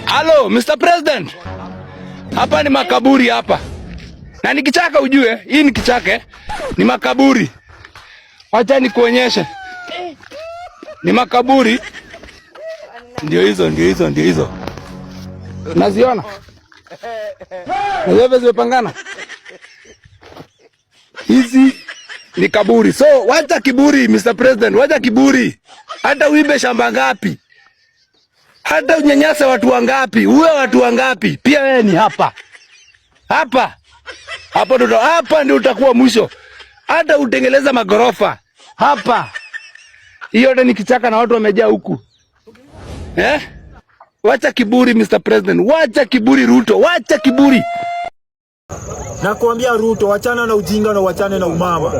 Hello, Mr. President. Hapa ni makaburi hapa. Na ni kichaka ujue, hii ni kichaka eh? Ni makaburi. Wacha nikuonyeshe. Ni makaburi. Ndio hizo, ndio hizo, ndio hizo. Naziona? Naziona zimepangana. Hizi ni kaburi. So wacha kiburi, Mr. President, wacha kiburi. Hata uibe shamba ngapi? Hata unyanyase watu wangapi? Uwe watu wangapi? Pia wewe ni hapa. Hapa. Hapo ndo, hapa ndio utakuwa mwisho. Hata utengeleza magorofa hapa. Hiyo yote ni kichaka na watu wamejaa huku. Eh? Wacha kiburi, Mr. President. Wacha kiburi, Ruto. Wacha kiburi. Nakuambia Ruto, wachana na ujinga na wachane na umama.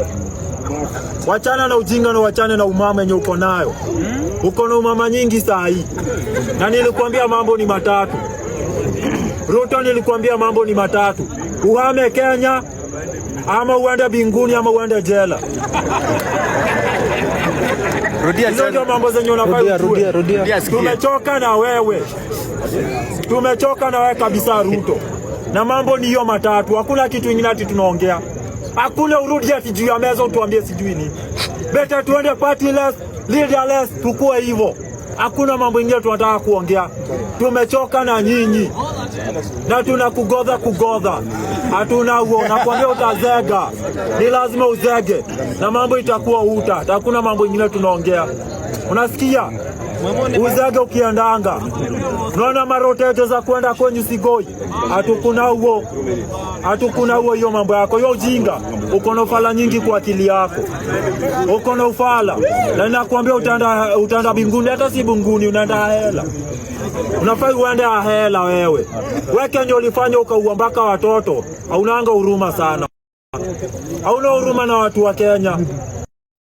Wachana na ujinga na wachane na umama yenye uko nayo. Uko na umama nyingi saa hii. Na nilikuambia mambo ni matatu. Ruto, nilikuambia mambo ni matatu. Uhame Kenya ama uende binguni ama uende jela. Rudia. Hizo ndio mambo zenye unafaa Rudia, ujue. rudia, rudia. Tumechoka na wewe, tumechoka na wewe kabisa, Ruto, na mambo ni hiyo matatu, hakuna kitu ingine ati tunaongea. Hakuna urudi ati juu ya meza utuambie sijui nini. Better tuende partyless, leaderless, tukue hivyo. Hakuna mambo ingine tunataka kuongea. Tumechoka na nyinyi na tunakugodha kugodha, hatuna huo. Nakwambia utazega, ni lazima uzege na mambo itakuwa uta. Hakuna mambo ingine tunaongea, unasikia? Uzege ukiendanga, unaona maroteto za kwenda kwenye Sigoi, hatukuna huo, hatukuna huo. Hiyo mambo yako hiyo ujinga, uko na ufala nyingi kwa akili yako, uko na ufala na nakwambia utaenda, utaenda binguni, hata si binguni, unaenda hela. Unafai uende hela wewe. Wewe ndio ulifanya ukaua mpaka watoto. Haunanga huruma sana. Hauna huruma na watu wa Kenya.